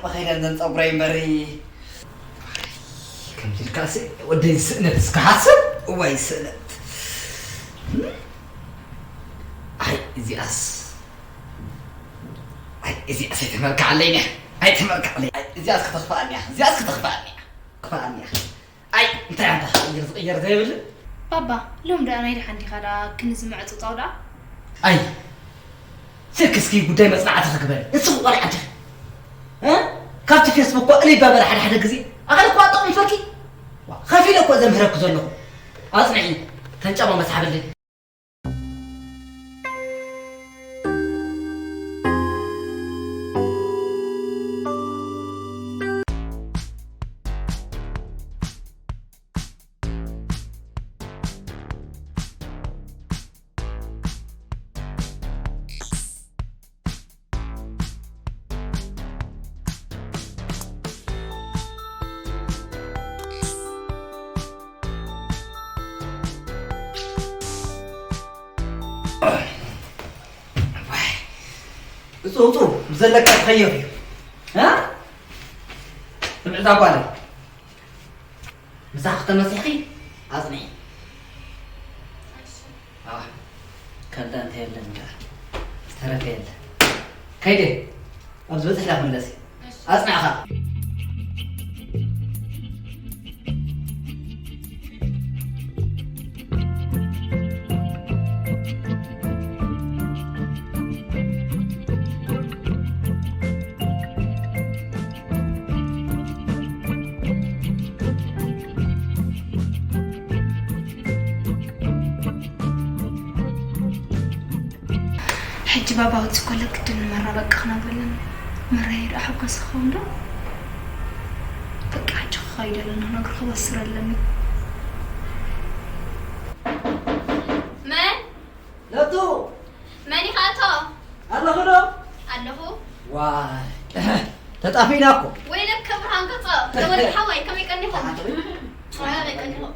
ከይደን ዘን ጸጉረይ እምበሪ። ከምዚ ኢልካ ሲ ወደይ ስእነት እስከ ሓስብ። እዋይ ስእነት። ኣይ እዚኣስ፣ ኣይ እዚኣስ ኣይተመልክዓለይ እያ። ኣይተመልክዓለይ። ኣይ እዚኣስ ከተኽፍኣኒ እያ። እዚኣስ ከተኽፍኣኒ እያ። ክትኽፍኣኒ እያ። ኣይ እንታይ ኣንታ ክቕይር ዝቕየር ዘይብልን። ባባ፣ ሎም ደኣ ናይ ደሓን ዲኻ ደኣ ክንዚ ምዕጽጻው ደኣ? ኣይ ስልኪ እስኪ ጉዳይ መጽናዕቲ ክግበር። ንስኺ ቆልዓ ዲኺ? እ? ካብቲ ፌስቡክ እኮ እልይ ባበር ሓደ ሓደ ግዜ ኣኸለ እኮ ኣጠቕም ፈኪ። ዋ፣ ከፊለ እኮ ዘምህረኪ ዘለኹ። ኣጽንዒ፣ ተን ጫማ መስሓብለይ። እጹ፣ እጹ፣ ብዘለካ ትኸየፍ እዩ። እ? ስምዒ እዛ ጓለይ። ምሳኺ ተመሲሕኪ ኣጽንዒ። ኣዋ፣ ካልእ እንታይ የለን፣ ተረፈ የለን። ከይደ፣ ኣብ ዝበጽሕ ዳ ክምለስ እየ። ኣጽንዕኻ። ሕጂ ባባ ውጽእ ኮለ ግድን ንመራ በቃ ክነብረለን። መራ ይሄዱ ኣሕጎስ ክኸውን ዶ? በቃ ሕጂ ክኸይድ ኣለና፣ ነግሩ ክበስር ኣለኒ። መን? ነቱ! መን ኢኻ ኣቶ? ኣለኹ ዶ? ኣለኹ። ዋይ፣ ተጣፊእና እኮ። ወይለከ ብርሃን ገጾ፣ ተወልደ ሓወይ፣ ከመይ ቀኒኹም? ከመይ ቀኒኹም?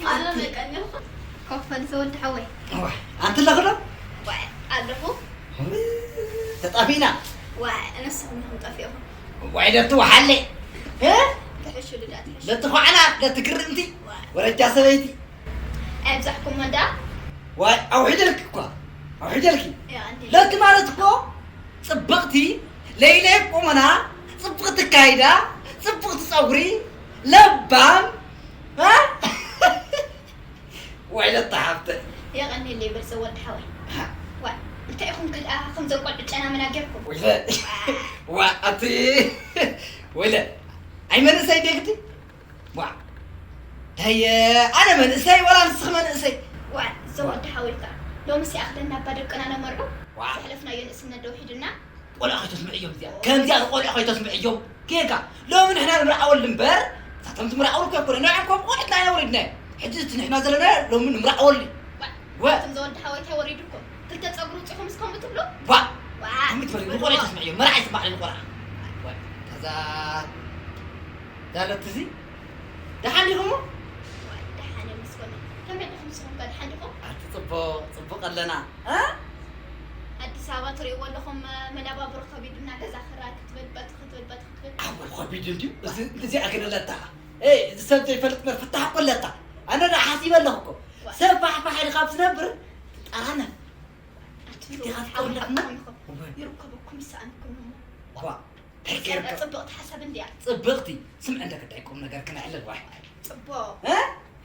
ከመይ ቀኒኹም? ኮፈል ዘወልደ ሓወይ። ዋይ፣ ኣንቲ ኣለኹ ዶ? ዋይ፣ ኣለኹ። ተጣፊእና። ዋይ፣ ንስኹም ኢኹም ጠፊእኹም። ዋይ፣ ለቲ ወሓለ። እ? ትሕሹ ልዳ፣ ትሕሹ። ለቲ ኳዕላ፣ ለቲ ግርምቲ። ዋይ። ወረጃ ሰበይቲ። ኣይብዛሕኩሞ እንዳ። ዋይ፣ ኣውሒደልኪ እኳ። ኣውሒደልኪ። ያ፣ እንዴ። ለቲ ማለት እኮ ጽብቕቲ፣ ለይለይ ቁመና፣ ጽብቕቲ ኣካይዳ፣ ጽብቕቲ ጸጉሪ፣ ለባም፣ እ? ዋይ፣ ለቲ ሓፍተ። የቐንየለይ በል ዘወልድ ሓወይ። ሃ። ዋይ፣ እንታይ ኢኹም ከድኣ ከም ዘቆልዑ ጨና መና ጌርኩም? ወይለ። ዋ፣ ኣቲ። ወይለ። ኣይ መንእሰይ ዴግቲ? ዋ። እንታይ፣ ኣነ መንእሰይ ወላ ንስኺ መንእሰይ? ዋ፣ ዘወዲ ሓወይ ከኣ። ሎምስ ይኣኽለና እባ ደቅና ነመርዑ። ዋ። ዘሕለፍናዮ ንእስነት ዶ ውሒዱና? ቆልዑ ከይተስምዕዮም እዚኣ። ከምዚኣ ንቆልዑ ከይተስምዕዮም። ጌጋ። ሎሚ ንሕና ንምርዓወሉ እምበር፣ ንሳቶም ዝምርዓወሉ እኮ ኣይኮነን። ንዖም ከም ቆልዑትና ኢና ወሪድናዮም። ሕጂ እቲ ንሕና ዘለናዮ ሎሚ ንምርዓወሉ እዩ። ዋ። ወ- ኣቱም ዘወዲ ሓወይ እንታይ ወሪዱኩም? ክልተ ጸጉሪ ውጺኹም እስከምኡ ትብሉ? ዋ። ዋ። ከምኡ ትበሊ። ንቆልዑ ተስምዕዮም። መርዓ ይስማዕ ንቆልዓ። ዋ። ከዛ ዳለት እዚ ደሓን ዲኹም? ዋይ፣ ደሓን እዮም ምስ ኮነ። ከመይ ዲኹም ንስኹም ከ ደሓን ዲኹም? ኣቲ ጽቡቕ፣ ጽቡቕ ኣለና። እ? ኣዲስ ኣበባ ትርእይዎ ኣለኹም፣ መነባብሮ ከቢዱና፣ ገዛ ክራይ ክትብል፣ በቲ ክትብል፣ በቲ ክትብል። ኣወ፣ ከቢዱ እንድዩ። እዚ፣ እዚኣ ግን ኣለታ። ኤይ፣ እዚ ሰብ ዘይፈልጥ መፍታሕ እኮ ኣለታ። ኣነ ደኣ ሓሲበ ኣለኹ እኮ። ዋ። ሰብ ፋሕፋሕ ኢልካ ኣብ ዝነብር ትጠራነፍ። ኣቲ ዲኻ ትጠርነፍ እሞ? ይርከበኩም፣ ይሰኣነኩም እሞ። ዋ። ጽብቕቲ ሓሳብ እንድያ። ጽብቕቲ። ስምዒ እንደ ግዳይ ቁም ነገር ክነዕልል ዋይ። ጽቡቕ። እ?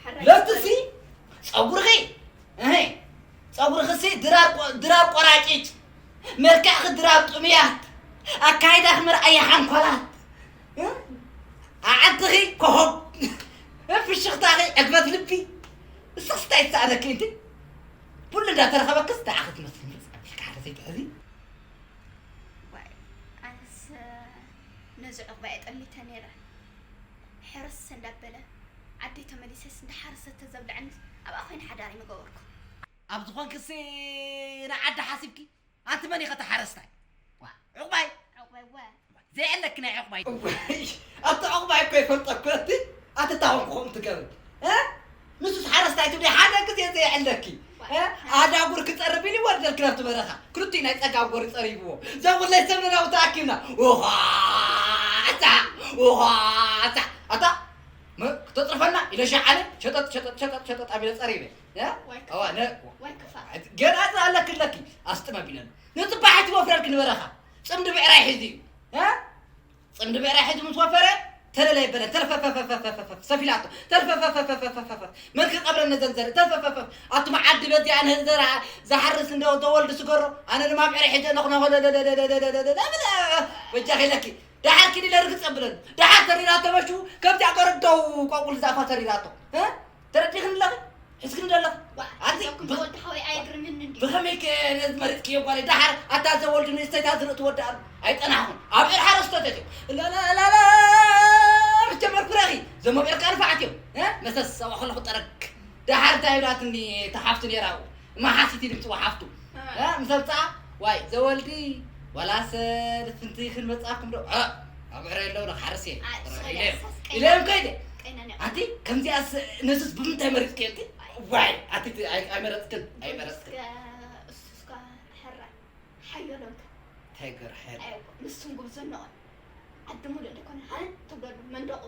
ሕራይ ለትሲ ጽቡቕ። ጸጉርኺ፣ እህ፣ ጸጉርኽሲ ድራር ቆ-፣ ድራር ቆራጭጭ፣ መልክዕኺ ድራር ጥሙያት፣ ኣካይዳኺ መርኣያ ሓንኮላት፣ እ? ኣዕንትኺ ኮኾብ፣ እ፣ ፍሽኽታኺ ዕግበት ልቢ። እሳስ እንታይ ትሰኣነኪ እንቲ? ኩሉ እንዳተረኸበክስ ንዓኺ ትመስሊ መጽኣ ኢልካ ሓደ ዘይትሕዚ። ዋይ፣ ኣነስ ነዚ ዕቑባየ ጠሚተ ነይረ። ሕርስ እንዳበለ ዓደይ ተመሊሰስ እንዳሓረሰ ተዘብልዐኒ ኣብኣ ኮይነ ሓዳረይ ምገበርኩ። ኣብ ዝኾንክሲ ንዓዲ ሓሲብኪ? ኣንቲ መን ኢኸ ተሓረስታይ? ዋ፣ ዕቑባይ? ዕቑባይ ወ። ዘይዕለኪ ናይ ዕቑባይ። እዋይ፣ ኣቲ ዕቑባይ እኮ ይፈልጠ እኮ እቲ፣ ኣቲ ታኾንኩ ከምኡ ትገብር። እ? ንሱስ ሓረስታይ ትብሊ ሓደ ግዜ ዘይዕለኪ። ኣዳጉር ክጸርብ ኢሉ ይወርደልክ ናብቲ በረኻ። ክልቲኡ ናይ ጸጋም ጎሪ ጸሪብዎ። ዘጉለይ ሰብ ንናው ተኣኪብና። ውኻታ፣ ውኻታ። ኣታ፣ መ-፣ ክተጽርፈና ኢለ ሸዓነ ሸጠጥ፣ ሸጠጥ፣ ሸጠጥ፣ ሸጠጥ ኣቢለ ጸሪበ። እ? ዋይ ክፋእ። ኣዋ፣ ነ-፣ ዋይ ክፋእ። ገና ኣለክለኪ፣ ኣስጥም ኣቢለና። ንጽባሕ ኣይትወፍረልክ ንበረኻ። ጽምዲ ብዕራይ ሒዙ እዩ። እ? ጽምዲ ብዕራይ ሒዙ ምስ ወፈረ፣ ተለለ ይበለን። ተልፈፈፈፈፈፈፍ። ሰፊላቶ። ተልፈፈፈፈፈፈፍ። መን ክቐብረኒ ዘንዘሪ። ተልፈፈፈፍ። ኣቱ መዓዲ በዚኣ ንህንዘራ ዝሓርስ እንዶ ተወልዱ ስገሮ። ኣነ ድማ ብዕራይ ሒዘ ነኹ ነኹ ለለለለለለለለለ። በጃኺ ኢለኪ። ደሓር ኪዲ ለርግጽ የብለን። ደሓር ተሪራ ተበሹ፣ ከምቲ ኣቀረደው ቆቁል ዛፋ ተሪራቶ። እ? ተረዲኽኒ ኣለኺ? ሕዝክኒ ደለኽ? ዋ፣ ኣቲ እዞም ብ-፣ ወዲ ሓወይ ኣየግርምን እንዲ። ብኸመይ ከ ነዚ መሪጽክዮ ጓለይ? ደሓር ኣታ ዘወልዱ ንእስተይታ ዝርኢ ትወድኣሉ። ኣይጠናሕኹን። ኣብ ኤርሓ ረስቶት እዮም። ላላላላ፣ ምስ ጀመርኩ ረኺ። ዘሞ ኤርካ ንፋዓት እዮም። እ? መሰስ ኣብኣ ከለኹ ጠረግ። ደሓር እንታይ ኢላትኒ ተሓፍቱ ነይራ ኣብኡ። መሓሲት ድምፂ ወሓፍቱ። እ። እ? ምስ ኣምፅኣ፣ ዋይ፣ ዘወልዲ፣ ዋላሰ ልፍንቲ ክንመፅኣኩም ዶ? እ፣ ኣብ ዕረ የለው፣ ንክሓርስ እየ። ኣይ፣ ጥራሕ ሶሪ፣ ኢለ እዮም። ኣሳስ ቀይና። ኢለ እዮም ከይደ። ቀይና ነይሩ። ኣቲ፣ ከምዚኣስ፣ ነሱስ ብምንታይ መሪፅክዮ? ኣቲ፣ ዋይ፣ ኣቲ፣ ኣይ-፣ ኣይመረፅክን፣ ኣይመረፅክን። እስከ፣ እሱ እስከ ሕራይ፣ ሓየሎም ከ? እንታይ ገር ሕራይ? ኣይ፣ ንሱን ጉብዝንኦን። ዓዲ ሙሉእ ደኮነ፣ ሃን ትብለሉ መንደቑ።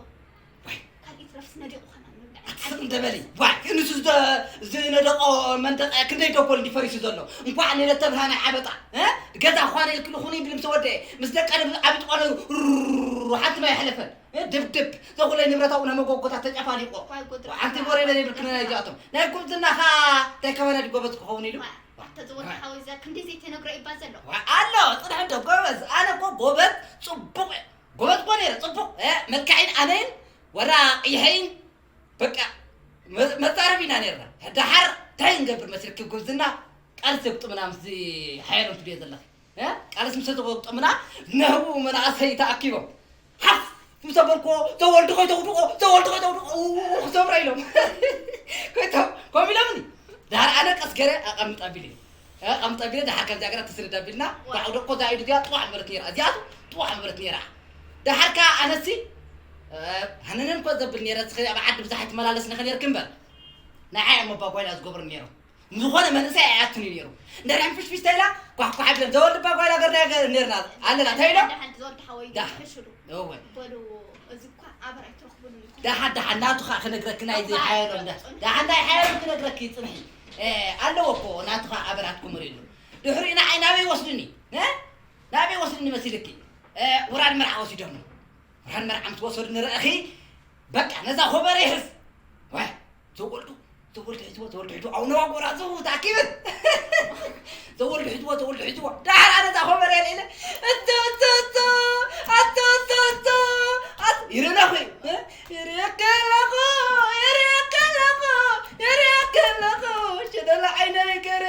ዋይ። ካልእ ይትረፍስ ነዲቑ ከማን መብልዒ። ኣትስቕ እንደ በሊ። ዋይ፣ ንሱ ዝደ-፣ ዝነደቖ መንደቕ ክንደይ ደኮል እንዲ ፈሪሱ ዘሎ። እንኳዕ ንለተ ብርሃን ኣይዓበጣ። እ? ገዛ ኳነ ኢልክሉ ኹኒ ይብል ምስ ወደአ። ምስ ደቀ ንብ-፣ ዓብጥ ቋነ ሩሩሩ ሓንቲ ማይ ኣይሕለፈን። እ? ድብድብ። ዘኹለይ ንብረት ኣብኡ ናይ መጎጎታት ተጨፋሊቑ። ዋይ፣ ጎድረ ሓንቲ ክራ-፣ ወረ ኢለ ይብል ክነ ናይ እዚኣቶም። ናይ ጉብዝናኻ እንታይ ከማና ድጎበዝ ክኸውን ኢሉ? ዋይ፣ ኣታ ዝወዲ ሓወይ፣ እዛ ክንደይ ዘይተነግሮ ይባል ዘሎ። ዋይ፣ ኣሎ፣ ጽንሕ እንዶ ጎበዝ። ኣነ እኮ ጎበዝ፣ ጽቡቕ እየ። ጎበዝ እኮ ነይረ፣ ጽቡቕ። እ፣ መልክዐይን ኣነይን ወላ ቀይሐይን በቃ መ-፣ መጻረብ ኢና ነይርና። ደሓር እንታይ ንገብር መሲልኪ ጉብዝና ቃልሲ የግጥምና ምስዚ ሓየሎም ትብልዮ ዘለኺ። እ? ቃልሲ ምስ ተገጥምና ነህቡ መናእሰይ ተኣኪቦም። ሓፍ ምስ ኣበልክዎ ተወልዱ ከይተውድቆ፣ ተወልዱ ከይተውድቆ፣ ኡ፣ ክሰብሮ ኢሎም። ከይተ-፣ ከምኡ ኢሎምኒ። ደሓር ኣነ ቀስ ገይረ ኣቐምጥ ኣቢለ። እ፣ ኣምጣ ቢለ ደሓር ከምዚኣ ገራ ትስርዳ ቢልና፣ ዋ። ባዕዶ እኮ እዛ ኢዱ እዚኣ ጥዋዕ ምበለት ነይራ፣ እዚኣቱ ጥዋዕ ምበለት ነይራ። ደሓር ከኣ ኣነሲ፣ እ፣ ሃነነን እኮ ዘብል ነይረ፣ እስኺ ኣብ ዓዲ ብዙሕ ኣይትመላለስን ኢኺ ነይርኪ እምበር፣ ንዓይ ኣብ መባጓይላ ዝገብሩ ነይሮም። ንዝኾነ መንእሰይ ኣይኣቱን እዩ ነይሩ። እንድሕር ሕንፍሽፍሽ ተኢላ፣ ኳሕኳሕ ቢለን፣ ዘወልድ ባጓይላ ገርና ገ-፣ ነይርና፣ ኣለና፣ እንታይ ኢሎም? ደሓን ዘወልድ ሓወይ ዳ-፣ ሕሽሉ። እወ። በሉ፣ እዚ እኳ ኣበር ኣይትረኽቡን ኢኹም። ደሓን፣ ደሓን፣ ናቱ ኸኣ ክነግረኪ ናይዚ እባ ሓየሎም ዳ-፣ ኣይትረኽቡን። ደሓን ናይ ሓየሎም ክነግረኪ ጽንሒ። እ፣ ኣለዎ እኮ፣ ናቱ ኸኣ ኣበራት ክምር የሉ። ድሕሪኡ ንዓይ ናበይ ወስድኒ? እ? ናበይ ወስድኒ መሲልኪ? እ፣ ውራድ መርዓ ወሲዶም። ውራድ መርዓ ምስ ወሰዱ ንረእኺ፣ በቃ፣ ነዛ ኾበረ ይሕዝ። ዋይ፣ ተወልዱ፣ ተወልዱ ሒዝዎ፣ ተወልዱ ሒዝዎ፣ ኣብ ነዋ ጎራዙ ተኣኪብን። ተወልዱ ሒዝዎ፣ ተወልዱ ሒዝዎ። ደሓር ኣነ እዛ ኾበረ ኢለ፣ እቶ፣ እቶ፣ እቶ፣ ኣቶ፣ እቶ፣ እቶ፣ ኣቶ፣ ይርነኹ፣ እ? ይርእየካ ኣለኹ፣ ይርእየካ ኣለኹ፣ ይርእየካ ኣለኹ፣ ሸደላ ዓይነይ ገረ።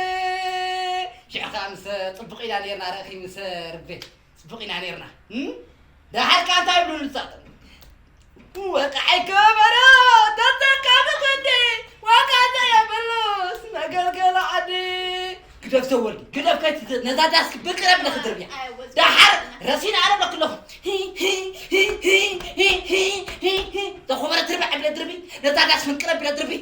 ሽዑ ኸኣ ምስ ጽቡቕ ኢና ነርና፣ ርእኺ ምስ ርቤ ጽቡቕ ኢና ነርና። እም? ደሓር ከኣ እንታይ ይብሉ ንሳቶም? ወቃዒ ከበሮ ተተካቢ ክንዲ ዋጋ ዘየብሉስ መገልገሊ ዓዲ። ግደፍ ተወልዲ፣ ግደፍ ከይትዝ-፣ ነዛ ዳስ ብቅረብ ኢለ ክድርብያ። ኣይ፣ ወዝ-፣ ደሓር ረሲና ኣነ ብለኩ ኣለኹ። ሂ፣ ሂ፣ ሂ። ተኾበረ ትርብዕ ብለ ድርቢ፣ ነዛ ዳስ ፍንቅረብ ብለ ድርቢ፣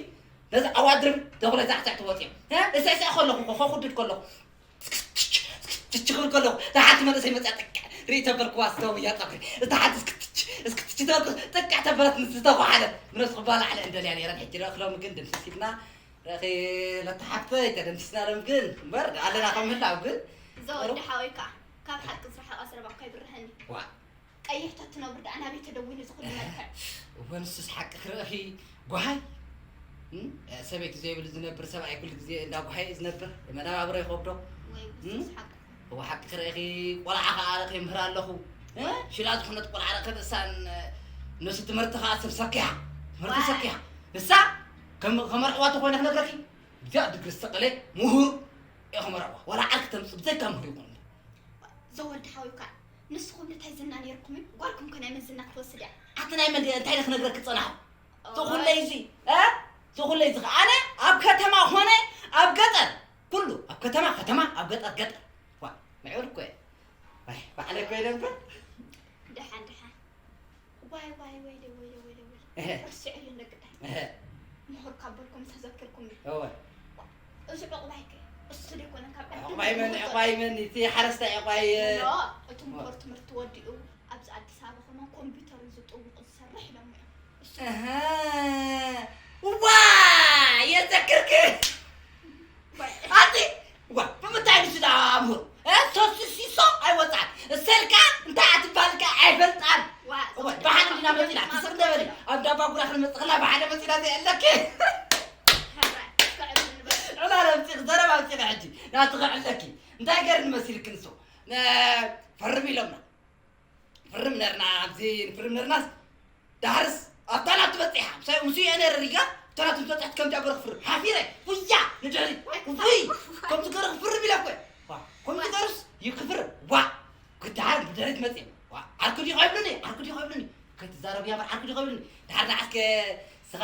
ነዛ ኣዋ ድርቢ፣ ተኹለ ዛዕዛዕ ትወፅዮ። እ? እሰይ፣ እሰይ ከለኹ፣ ኮ-፣ ኮ-፣ ኩድድ ከለኹ። ስክትች፣ ስክትች ክብል ከለኹ፣ ደሓርቲ መንእሰይ መፅያ ጥቅዕ ርኢ ተበልክዋ፣ ዝተውያ ፀጉሪ። እታ ሓንቲ ስክትች፣ ስክትች ተበልኩ፣ ጥቅዕ ተበለት፣ ምስ ዝተኳሓለት። ምነስ ክባላዕ ዕለ እንደልያ ነይረን፣ ሕጂ ደኣ ክሎም ግን ድምስስ ኢልና፣ ረኺ ለተሓፍተይ፣ ተደምሲስና ሎም ግን፣ እምበር ኣለና ከም ምህላው ግን። ዘወዲ ሓወይ ከዓ፣ ካብ ሓቂ ዝረሓቐ ዘረባ እኳ ይብርሀኒ። ዋ። ቀይሕ ተትነብር ደኣ ናበይ ተደዊኑ እዚ ኩሉ መልክዕ? እወ፣ ንሱስ ሓቂ ክርእኺ ጓሃይ። እም? ሰበይቲ ዘይብሉ ዝነብር ሰብኣይ ኩሉ ግዜ እንዳ ጓሃይ እዩ ዝነብር። መነባብሮ ይኸብዶ። ወይ፣ እም? ንሱስ ሓቂ። እወ፣ ሓቂ ክርእኺ፣ ቆልዓ ከኣ ከምህር ኣለኹ። እ? ሽላ ዝኾነት ቆልዓ ርእ ከርእሳን፣ ንሱ ትምህርቲ ከኣ ሰብ ሰኪሓ። ትምህርቲ ዋይ። ሰኪሓ። ንሳ ከም-፣ ከመርዕዋ ተኾይነ ክነግረኪ። እዚኣ ድግሪ ዝተቐለ ምሁር እየ ከመርዕዋ። ዋላ ዓርኪ ተምጽእ ብዘይካ ምሁር ይኹን። ዘወዲ ሓወይ እኳ ንስኹም እንታይ ዝና ነይርኩምን? ጓልኩም ከ ናይ መን ዝና ክትወስድ እያ? ኣቲ ናይ መን ድየ? እንታይ ኢለ ክነግረኪ ዝጸናሕኩ? ኦይ። ዝኹለይ እዚ፣ እ? ዝኹለይ እዚ ከ ኣነ ኣብ ከተማ ኾነ ኣብ ገጠር፣ ኩሉ ኣብ ከተማ ከተማ፣ ኣብ ገጠር ገጠር። ዋ፣ ምዕብል እኮ እየ። ዋይ፣ ባዕለይ ኮይነ እምበር። ደሓን፣ ደሓን። ዋይ፣ ዋይ፣ ወይለይ፣ ወይለይ፣ ወይለይ፣ ወይለይ። እህ። ርስዐዮ እንደ ግዳይ። እህ። ምሁር ካብ በልኩም ተዘኪርኩም። እወ። እዚ ዕቑባይ ከ? እሱ ዘይኮነ ካብ ዓዲ ዕቑባይ መን? ዕቑባይ መን? እቲ ሓረስታይ ዕቑባይ፣ እ፣ ኖ፣ እቲ ዋ። ምሁር ትምህርቲ ወዲኡ ኣብዚ ኣዲስ ኣበባ ከማን ኮምፒውተር እዩ ዝጥውቕ ዝሰርሕ ኢሎሞ እዮም። እሱ እህ። ዋ! የዘክርክ። ባይ። ኣቲ፣ ዋ፣ ብምንታይ ንሱ ደኣ ምሁር? እ? ሶስ ሲሶ ኣይወጽኣን። እሰልካ እንታይ ኣትባልካ ኣይፈልጣን። ዋ፣ እወ፣ ብሓደ እንዲና መጺና፣ ትስቕ እንደ በሊ። ኣብ ዳባ ጉራ ክንመጽእ ከላ ብሓደ መጺና ዘየለኪ። ሕራይ፣ እስከ ዕልል ንበል። ዕላል ኣምጺእኺ፣ ዘረባ ኣምጺእኺ ሕጂ። ናትኺ ዕለኪ። እንታይ ገርኒ መሲልኪ ንሱ? ነ-፣ ፈርም ኢሎምና። ንፍርም ነርና፣ ኣብዚ ንፍርም ነርናስ፣ ዳሕርስ ኣብታ ናቱ በጺሓ። ምሳይ፣ ምስኡ እየ ነይረ ሪጋ፣ ኣብታ ናቱ በጺሐት ከምዚኣ ገይሩ ክፍርም። ሓፊረ፣ ውያ፣ ንድሕሪት፣ ውይ፣ ከምዚ ገይሩ ክፍርም ኢለ እኮ እየ። ዋ፣ ከምዚ ገይሩስ ይክፍርም። ዋ፣ ክድሓር ብድሕሪት መጺኦም። ዋ፣ ዓርኩ ድዩ ከይብሉኒ፣ ዓርኩ ድዩ ከይብሉኒ። ከይትዛረብ እያ እምበር ዓርኩ ድዩ ከይብሉኒ። ድሓር ንዓስከ ስኻ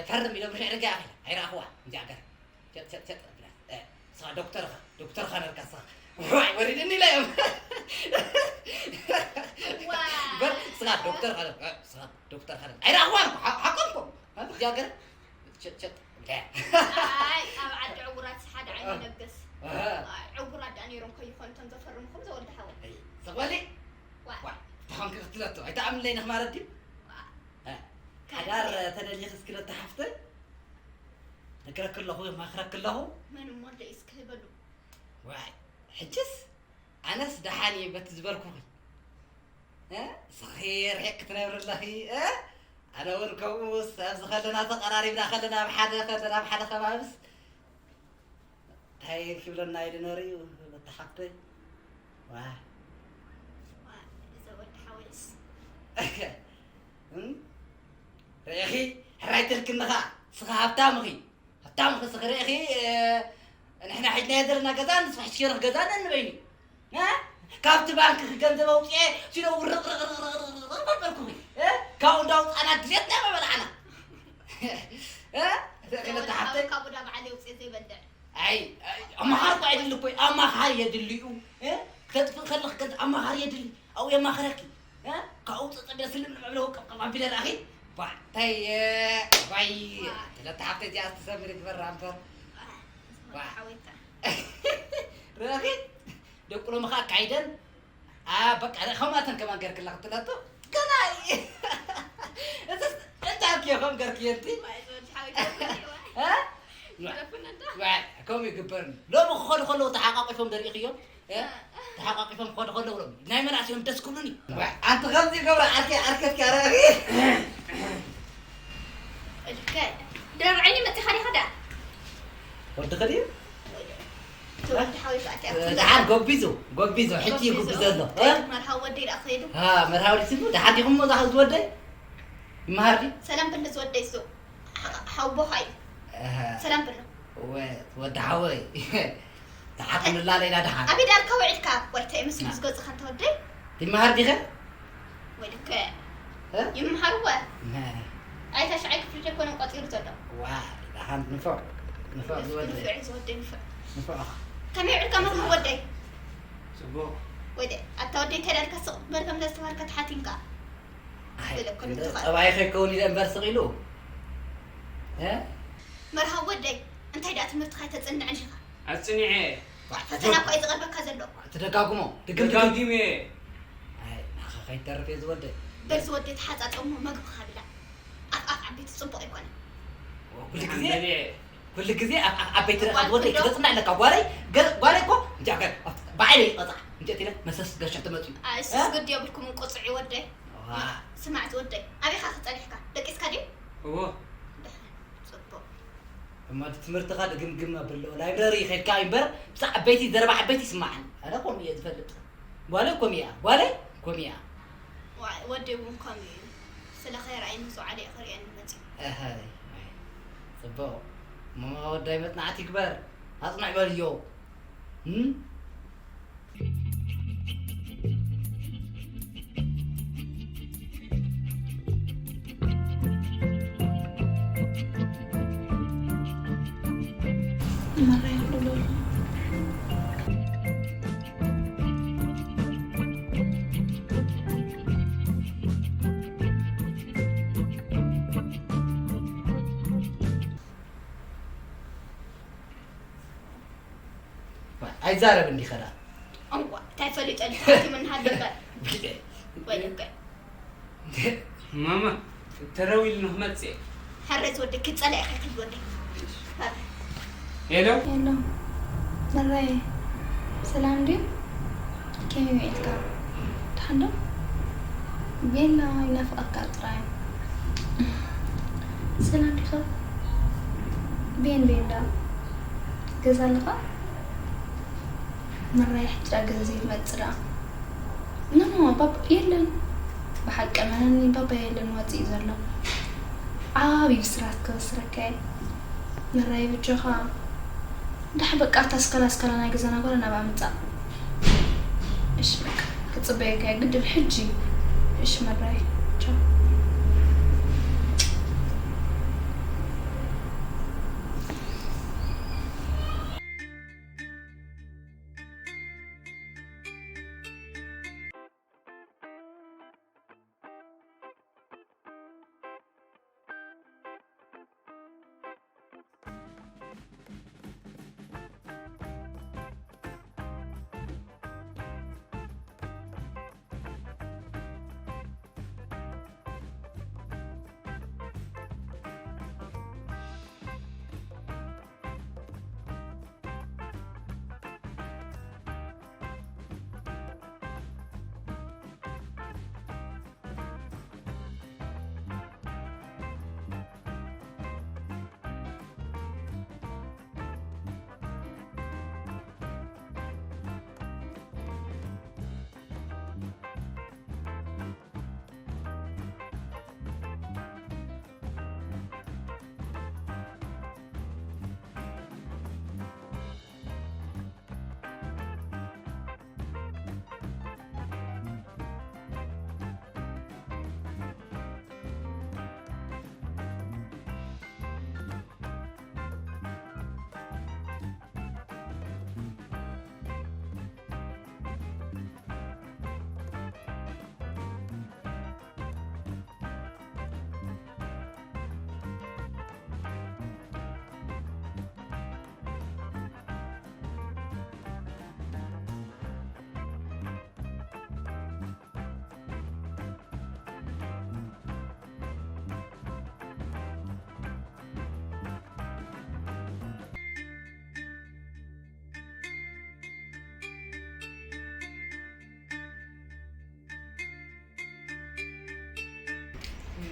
ፈርም ኢሎም ርሕዕ ርጋ ኣኺላ። ኣይረኣኽዋ፣ እዚኣ ገር። ሸጥ፣ ሸጥ፣ ሸጥ፣ ብላ። እ፣ ስኻ ዶክተር ኻ፣ ዶክተር ኻ ነርካ ስኻ። ዋይ፣ ወሪድኒ ኢለ እዮም። ዋ። በር፣ ስኻ ዶክተር ኻ ነርካ፣ ስኻ ዶክተር ኻ ነርካ። ኣይረኣኽዋን እኮ፣ ሓ-፣ ሓቆም እኮ። እ፣ እዚኣ ገር። ሸጥ፣ ሸጥ፣ ብላ። ኣይ፣ ኣብ ዓዲ ዕውራት ሓደ ዓይኒ እ። ይነግስ። እህ። ኣይ፣ ዕውራት ደኣ ነይሮም ከይኾኑ እቶም ዘፈርምኹም ዘወዲ ሓወይ። ኣይ፣ ስቕ በሊ። ዋ። ዋ፣ ተኾንኪ ክትለቶ። ኣይተኣምንለይ ነኽ ማለት ድዩ? ዋ። እ፣ ሓዳር ተደሊኺ እስኪ ለታ ሓፍተይ። ነግረኪ ኣለኹ፣ የማኽረኪ ኣለኹ። መን እሞ ኣለይ እስኪ ህበሉ። ዋይ፣ ሕጅስ ኣነስ ደሓን እየ በቲ ዝበልኩኺ። እ? ንስኺ ርሒቕ ክትነብሪ ኣለኺ፣ እ? ኣነ እውን ከምኡ፣ ኣብዚ ከለና ተቐራሪብና ከለና፣ ኣብ ሓደ ከለና፣ ኣብ ሓደ ከባቢስ እንታይ ክብለና እዩ ዝነበረ እዩ፣ በቲ ሓፍተይ? ዋ። ዋ፣ እዚ ወዲ ሓወይስ። እም? ርኢኺ፣ ሕራይ ትልክኒ ኸኣ፣ ንስኺ ሃብታም ኢኺ። ሃብታም ክስኽሪ ኢኺ፣ እ፣ ንሕና ሒዝናዮ ዘለና ገዛ ንስኺ ሕስኪ ገዛ ነንበይኑ። እ? ካብቲ ባንክ ገንዘብ ኣውፅኤ ሲኖ ውርቕ ርቕ ርቕ ርቕ ርቕ ርቕ በልኩኺ። እ? ካብኡ እንዳውፃና ድሌትና መበላዕና። እ? ክልተ ሓፍተይ ካብኡ ዳ በዓል የውፅኤ ዘይበልዕ። ኣይ፣ ኣይ፣ ኣማኻሪ እኮ ኣይድሊ እኮ፣ ኣማኻሪ የድልዩ። እ? ክተጥፍእ ከለኺ ገንዘብ ኣማኻሪ የድሊ። ኣብኡ የማኽረኪ። እ? ካብኡ ጸጸ ቢለ ስልም ንመብለ ውቅብ ቅብ ኣቢለ ዳኺ። ባ፣ እንታይ፣ እ፣ ባይ፣ ዋ። ክልተ ሓፍተይ እዚኣ ትሰምሪ ግበራ እምበር። ዋ። ዋ። ሓወይታ። ረኺ? ደቂ ሎሚ ኸኣ ኣካይደን። ኣ፣ በቃ፣ ረ-፣ ከምኣተን ከማን ገርክላ ክትላቶ። ገና እየ። እትስ፣ እንታይ ኣልክዮ ከም ገርክዮ እቲ? ዋ፣ እዚ ወዲ ሓወይታ እኮ እዩ፣ ዋ። እ? ይደፍን እንዳ? ዋ፣ ከምኡ ይግበርኒ። ሎሚ ክኸዱ ከለዉ ተሓቋቂፎም ደሪእኽዮም? እ? ተሓቋቂፎም ክኸዱ ከለዉ ሎም ናይ መናእሰዮም ደስ ክብሉኒ። ኣንቲ ከምዚ ገብረ ዓርከ-፣ ዓርከትኪ ኣረጋጊ። እልከ ደርብ ዓይኒ መጺኻ ዲኻ ደኣ? ወድኺ ድዩ? እቲ ወዲ ሓወይ ከኣ እንታይ ደሓን ጎቢዙ፣ ጎቢዙ፣ ሕጂ እዩ ጎቢዙ። ጎቢዙ ኣሎ። እ? መርሃዊ ወደይ ደኣ ከይዱ። ሃ፣ መርሃዊ ድዩ ስሙ? ደሓን ዲኹም እሞ እዛ ዝወደይ? ይመሃር ድዩ? ሰላም በል ዝወደይ እሱ። ሓ-፣ ሓውቦኻ እዩ። ኣሃ። ሰላም በሎ። ወ-፣ ወዲ ሓወይ። ደሓን ክንላለ ኢና ደሓን። ኣበይ ደኣ ኣልካ ውዒልካ? ወይተ ምስሉስ ገጽኻ እንተ ወደይ? ይመሃር ዲኸ? ወይ ልከ እ? ይመሃር ወ? መ- ኣይ ታሽዓይ ክፍሊ ዘይኮነ ቆጺሩ ዘሎ። ዋ፣ ደሓን ንፉዕ። ንፉዕ ዝወደይ። ንፉዕ ዝወደይ ንፉዕ። ንፉዕ። ከመይ ውዒልካ መምህር ወደይ? ጽቡቕ። ወደ-፣ ኣታ ወደይ እንታይ ደኣ ኣልካ ስቕ በል ከም ዘስተማሃርካ ተሓቲምካ። ኣይ፣ ገለ እኮ እንደ ንትኻ-፣ ጸባይ ከይከውን ኢለ እምበር ስቕ ኢሉ። እ? መርሃዊ ወደይ፣ እንታይ ደኣ ትምህርትኻ ኣይተጽንዕን ኢኻ? ኣጽኒዐ። ዋ፣ ፈተና እኮ እዩ ዝቐርበካ ዘሎ። ትደጋግሞ፣ ድግም፣ ድግም። ደጋጊመ። ኣይ፣ ናኻ ከይተርፍ እየ ዝወደይ። በል ዝወደይ ተሓጻጸሙ መግብኻ ብላዕ። ኣፍ ኣፍ ዓበይቲ ጽቡቕ ኣይኮነን። ኩሉ ግዜ፣ ኣንበሌ። ኩሉ ግዜ ኣብ፣ ኣብ ዓበይቲ ርኢኻ እዋን ዝወደይ ኩሎ። ክተጽንዕ ኣለካ። ጓለይ፣ ገ-፣ ጓለይ እኮ እንጃ፣ ገ-፣ ባዕለይ ይቐጻዕ። እንጃ፣ እቲ ኢለ መሰስ ገሻ ተመጽኡ። ኣይ፣ እ? ስስ ግድ የብልኩምን፣ ቆጽዒ ወደይ። ዋ። ስማዕቲ ወደይ፣ ኣበይ ኢኻ ጸኒሕካ? ደቂስካ ድዩ? እዎ። ደሓን፣ ጽቡቕ። እሞ እቲ ትምህርትኻ ድግምግም ኣብሎ፣ ላይብረሪ ኸድካ እምበር፣ ብዛዕባ ዓበይቲ፣ ዘረባ ዓበይቲ ይስማዓኒ። ኣነ ከምኡ እየ ዝፈልጥ። ጓለይ ከምኡ እያ፣ ጓለይ ከምኡ እያ። ዋይ፣ ወደይ እውን ከምኡ እዩ። ስለ ከይረኣየኒ ዝወዓለ እዩ ክርእየኒ መጺኡ። ኣሃይ፣ ኣይ፣ ጽቡቕ። እሞ ወዳይ መጽናዕቲ ይግበር። ኣጽንዕ በልዮ። እም? ኣይዛረብ እንዲኸ ደኣ። እዋ፣ እንታይ ፈሊጠ፣ ተሓኪሙ እናሃለፈ። ቢለ። ወይ እኮ። ማማ፣ ተረው ኢሉ ንክመጽእ እየ። ሕረስ ወደይ፣ ክጸልእ ኢኻ፣ ከይድ ወደይ። ሄሎ። ሄሎ። መራየ፣ ሰላም ድዩ? ከመይ ውዒልካ? ደሓን ዶ? ቤላ ይናፍቐካ ጥራይ። ሰላም ዲኻ? ቤን፣ ቤን ዳ? ገዛ ኣለኻ? መራያ ሕጂ ገዛ ዘይትመጽእ ደኣ? ኖ፣ ኖ፣ ባባ የለን። ብሓቂ መነኒ ባባ የለን፣ ወጺኡ ዘሎ። ዓቢ ብስራት ከበስረካ እየ። መራያ በጃኻ። ደሓ በቃ፣ እታ ስካላ፣ ስካላ ናይ ገዛና ጓል ናብኣ ምጻእ። እሺ በቃ፣ ክጽበየካ እየ፣ ግድን ሕጂ። እሺ መራያ፣ ቻው።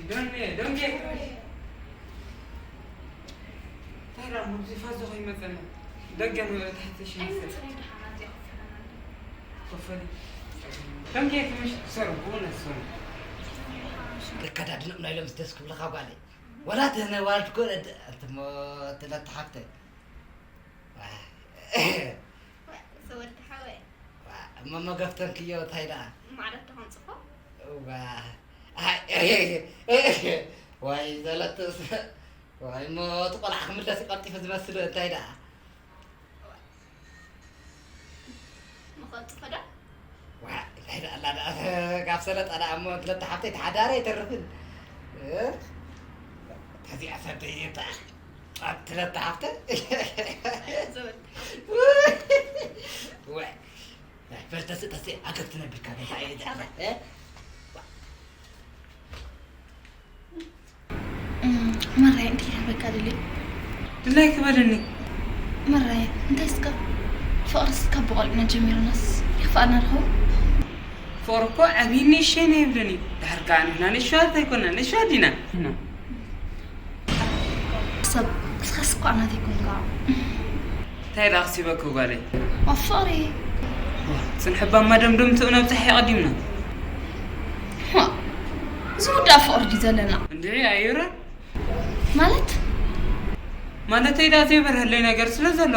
ዶንጌ፣ ዶንጌ። ታራ፣ ሙዚ ፋዞ ከይመጸና። ደገ ንበለ፣ ታሕቲ ሽንሰ። ኣይመጽእን፣ ደሓን ኣዚኣ ኮፍ ኢላ ኣላ። ኮፍ በሊ። ዶንጌ፣ ትምሽ ትሰርቁ ነሶም። ኣከዳድንኦም ናይ ሎምስ ደስ ክብልኻ ጓለይ። ዋላ ተነ ዋልድ ኮ ረድ፣ ኣንትሞ ትለተሓፍተ። ዋ፣ ሰወድካ ሓወይ። ዋ፣ እሞ መገፍተንክዮ እንታይ ደኣ? ማዕረ ተኸንጽፎ? ዋ፣ ኣይ፣ ዋይ፣ ዘለጥስ። ዋይ፣ እሞ እቲ ቆልዓ ክምለስ እዩ ቀልጢፉ ዝመስል እንታይ ደኣ? መኸንጽፎ ዶ? ዋ፣ እንታይ ደኣ ኣላ ደኣ? ካብ ሰለጣ ደኣ እሞ ትለታ ሓብተይ ተሓዳሪ ኣይተርፍን። እ? ተዚኣ ሰደይ እታ። ኣትለታ ሓፍተ? ዘወድ። ወይ። በል ተስእ፣ ተስእ፣ ኣገብ ትነብርካ፣ እንታይ እዩ ደኣ? እ? እም፣ መራይ፣ እንታይ ኢለ ክብለካ ደልየ? ድላይ ክበለኒ። መራይ፣ እንታይ እስከ? ፍቕርስ ካብ ብቖልዕና ጀሚሩናስ ይኽፍኣና ድኸውን? ፍቕሪ እኮ ዓብይን ንእሽተይን ኣይብልን እዩ። ድሓር ከኣ ንሕና ንእሽቶያት ኣይኮናን፣ ንእሽቶያት ዲና? ንሕና። ሰብ፣ እስኻስ እኮ ናተይ ኮንካ። እንታይ ደኣ ክሲበኪ ጓለይ? ኣብ ፍቕሪ። ዋ፣ ጽንሒ እባ መደምደምትኡ ነብጽሕ የቐዲምና። ዋ፣ ዝውዳእ ፍቕሪ ድዩ ዘለና? እንድዒ፣ ኣይብረን። ማለት? ማለተይ ደኣ ዘይበርሀለይ ነገር ስለ ዘሎ።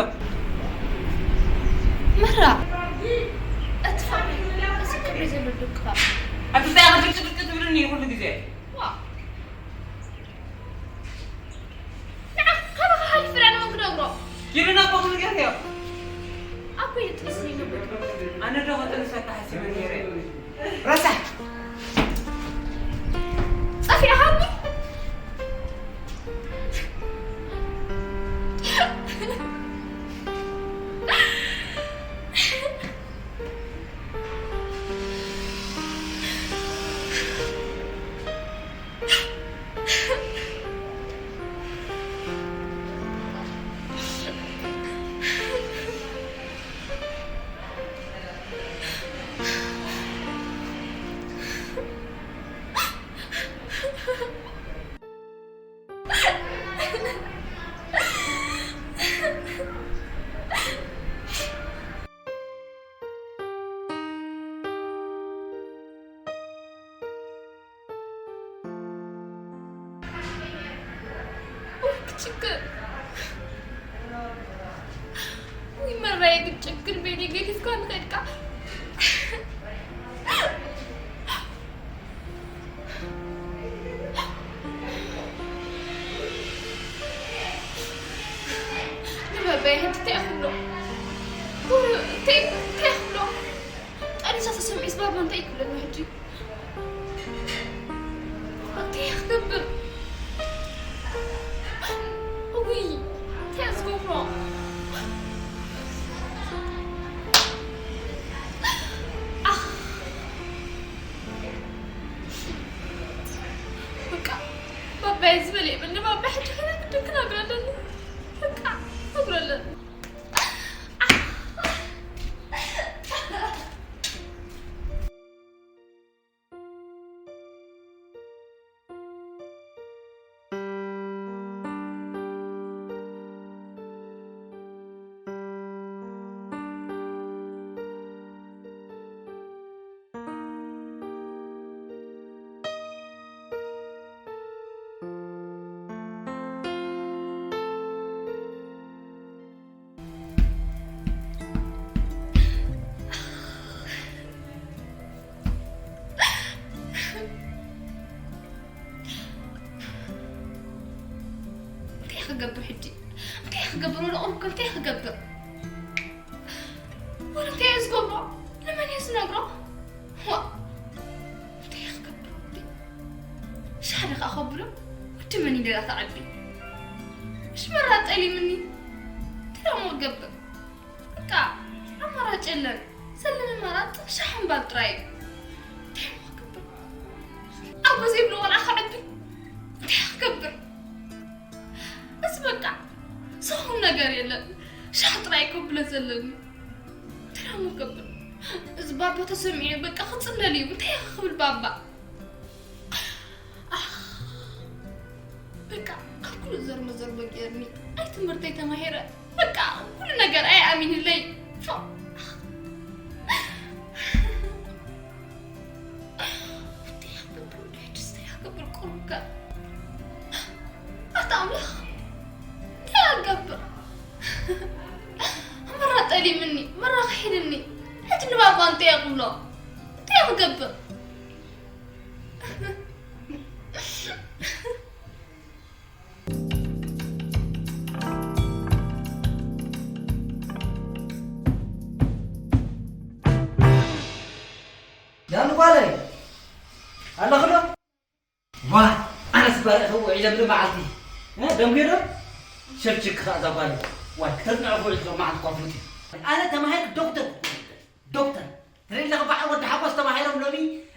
መራ፣ እቲ ፋሚሊ፣ እዚ ክብሪ ዘሎ ዶ ክፋ? ኣቲ እንታይ ክትድቅድቅ ትብልኒ ኩሉ ግዜ? ዋ። ንዓ፣ ካባኻ ሓሊፉ ደኣ ንመን ክነግሮ? ኪዱ ናባኹም ንገርዮ። ኣቦይ ይጥንስኒ ነበር። ኣነ ዶ ክጥንሰካ ሓሲበ ነይረ? ረሳሕ! ጸፊዕኻኒ? ችግር ወይ መራየ ግን ችግር ቤት ገዲፍካ ንኸድካ ንበበይ ሕጂ እንታይ ክብሎ? እንታይ እንታይ ክብሎ? ጠኒሳ ተሰሚዑስ ባባ እንታይ ክብለኒ ሕጂ? እንታይ ክገብር? ውይ እንታይ ዝገብሮ? ኣኽ በቃ ባባይ ዝበለ ይብል ንባባ ሕጂ ከነ ግድን ክነግረለኒ በቃ ነግረለኒ። እንታይ ክገብር ሕጂ? እንታይ ክገብር? ወላ ቁሩብ እንታይ ክገብር? ወላ እንታይ እየ ዝገብሮ? ንመን እየ ዝነግሮ? ዋ፣ እንታይ ክገብር ወዲ? ሻሓደ ከዓ ከብሎ ወዲ መን ኢለ እያ ተዓቢ? እሺ መራ ጠሊምኒ። እንታይ ደሞ ክገብር? በቃ ኣማራጭ የለን። ዘለኒ ኣማራጭ ሻሕ ምባል ጥራይ እዩ። እንታይ እሞ ክገብር? ኣቦ ዘይብሉ ቆልዓ ከዕቢ እንታይ ክገብር? እዚ በቃ ዝኸውን ነገር የለን። ሻሕ ጥራይ ከብሎ ዘለኒ። እንታይ እሞ ክገብር? እዚ ባባ ተሰሚዑ በቃ ክጽለል እዩ። እንታይ ክብል ባባ? ኣኽ፣ በቃ ካብ ኩሉ ዘርሞ ዘርሞ ገይርኒ። ኣይ ትምህርተይ ተማሂረ። በቃ ኩሉ ነገር ኣይ ኣሚንለይ። ፎ። እንታይ ክገብር ወዲ ሕጂ፣ እንታይ ክገብር ቁሩብ ከ? ኣታ ኣምላኽ፣ እንታይ ክገብር? መራ ጠሊምኒ፣ መራ ክሒድኒ። ሕጂ ንባባ እንታይ ክብሎ? እንታይ ክገብር? ዳኒ ጓለይ፣ ኣለኺ ዶ? ዋ፣ ኣነስ ባርዕ ውዒለ ብሎ መዓልቲ። እ፣ ደንጉየ ዶ? ሸልችክ ከኣ እዛ ጓለይ። ዋይ፣ ክተጽንዖ ውዒልኪ ዶ መዓልቲ እኳ ፍሉጥ እዩ። ኣነ ተማሂርክ ዶክተር፣ ዶክተር። ትርኢ ኣለኺ በዓል ወዲ ሓጎስ ተማሂሮም ሎሚ፣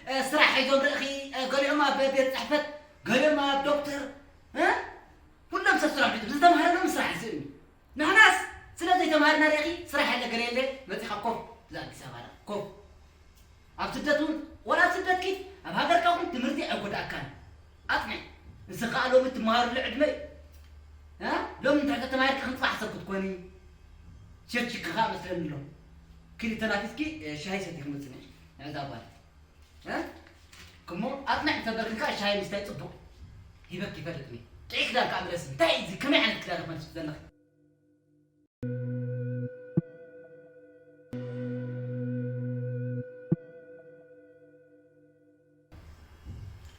እ፣ ስራሕ ሒዞም ርእኺ፣ እ፣ ገሊኦም ኣብ ቤት ጽሕፈት፣ ገሊኦም ኣብ ዶክተር፣ እ? ኩሎም ሰብ ስራሕ ሒዞም። ዝተማህረ ሎሚ ስራሕ ይስእን እዩ። ንሕናስ ስለ ዘይተማሃርና ርኢኺ፣ ስራሕ የለ ገለ የለ፣ መጺኻ ኮፍ፣ እዛ ኣዲስ ኣበባ ደኣ ኮፍ። ኣብ ስደት እውን፣ ወላ ኣብ ስደት ኪድ፣ ኣብ ሃገርካ እውን ትምህርቲ ኣይጎድኣካን። ኣጽንዕ። ንስኻ ሎሚ ትመሃረሉ ዕድመ እዩ። እ? ሎሚ እንድሕር ተተማሂርካ ክንጽባሕ ሰብ ክትኮኒ፣ ሸርችካ ኸኣ መስለኒ ኣሎ። ኪዲ ተናፊስኪ፣ እ፣ ሻሂ ሰቲኺ መጽንዒ። ንዕዛ ጓል። እ? እሞ ኣጽንዕ እንተበልክን ከኣ ሻሂ ምስታይ ጽቡቕ። ሂበኪ ይፈልጥ እየ። ጥዑይ ክዳን ከኣ ምለሲ። እንታይ እዩ እዚ? ከመይ ዓይነት ክዳን ኢኺ መልብሲ ዘለኺ?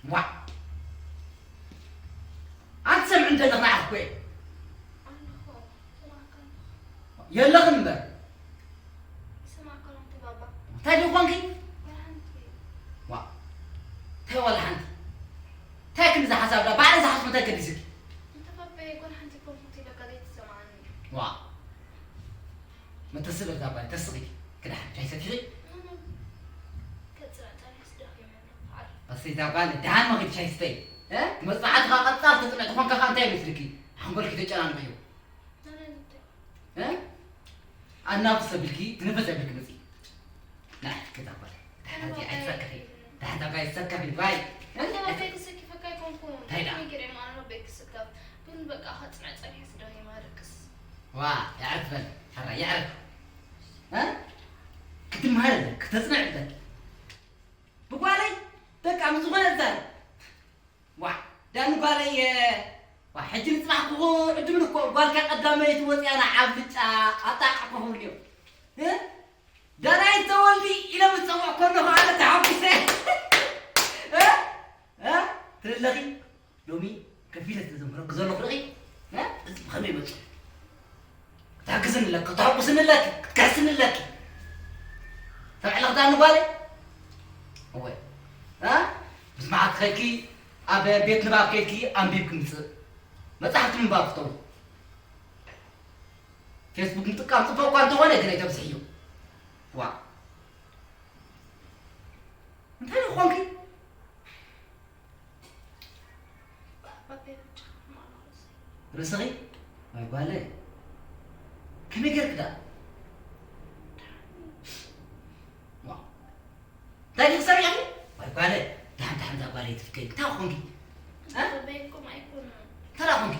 ዋዕ! ኣንቲ ሰምዒ እንተ ኣለኺ ንዓኺ እኮ እየ። ኣለኹ፣ ይሰማዕካ ኣለኹ። የለኽን እምበር። ይሰማዕካ ኣለኹ፣ ባባ። እንታይ ደኣ ኮንኪ? ወላ ሓንቲ። ዋዕ! እንታይ ወላ ሓንቲ? እንታይ ክንዲ እዛ ሓሳብ ደኣ? ባዕለይ ዝሓስቦ እንታይ ከዲስኪ? እንተ ባባ፣ ወላ ሓንቲ ኮንኩ ኢለካ ዘይትሰምዓኒ። ዋዕ! መተስእ በል እዛ ጓል፣ ተስቒ። ክድሓን ሻሂ ሰቲኺ? ከጽንዕ ጸኒሐስ ደኺመ ኣለኹ። ዓር። እሰይ እዛ ጓል፣ ደሓን መኺድ ሻሂ ስተይ። እ? መጽናዕቲ ኸኣ ቀጻል ተጽንዕ ተኾንካ ኸኣ እንታይ ይመስልኪ? ሓንጎልኪ ተጨናንቕዮ። ኣነ እንታይ? እ? ኣናፍስ ኣቢልኪ፣ ትንፍስ ኣቢልኪ መጺ። ናይ፣ እዛ ጓል፣ ደሓን እዛ ኣይትሰከፊ። ደሓን እዛ ጓል ኣይትሰከፊ፣ ጓል። እ? ኣነ ባባ ኣይተሰኪፈካ ኣይኮንኩን። እንታይ ደኣ? ከመይ ገይረ እሞ ኣነ ባባ ክስከፍ? ግን በቃ ከጽንዕ ጸኒሐስ ደኺመ ኣለክስ። ዋ፣ የዕርፍ በል፣ ሕራይ የዕርፍ። እ? ክትመሃር ኣለኪ፣ ክተጽንዕ ኣለኪ። ብጓለይ፣ በቃ ምስ ዝኾነ እዛረብ። ዋ፣ ዳኒ ጓለይ፣ እ፣ ዋ፣ ሕጂ ንጽባሕ ክኹ ዕድም እኮ ጓልካ ቀዳመይቲ ወጽያ ንዓብ ልጫ ኣጣቃ ክኸውን እዮም። እ? ዳናይት ተወልዲ ኢለ ምጸውዕ ከለኹ ኣነ ተሓጒሰ። እ? እ? ትልለኺ ሎሚ ከፊለ ስለ ዘምህረኪ ዘለኹ ርኺ። እ? እዚ ብኸመይ መጹ? ክትሕግዝኒ ኣለኪ፣ ከተሐጉስኒ ኣለኪ፣ ክትከሕስኒ ኣለኪ። ሰምዕለኺ ዳኒ ጓለይ? እወ። እ? ምስ መዓት ኸይድኪ ኣብ ቤት ንባብ ከይድኪ ኣንቢብኪ ምጽእ። መጻሕፍቲ ምንባብ ፍተው። ፌስቡክ ምጥቃም ጽቡቕ እኳ እንተኾነ ግን ኣይተብዝሕዮ። ዋ። እንታይ ደኣ ኾንኪ? ርእስኺ? ዋይ ጓለይ። ከመይ ጌርኪ ደኣ? ዋ። እንታይ ዲኺ ሰሚዕኺ? ዋይ ጓለይ፣ ደሓን ደሓን እዛ ጓለይ ትፍከይ። እንታይ ኾንኪ? እ? ተጸበየኩም ኣይኮነን። እንታይ ደኣ ኾንኪ?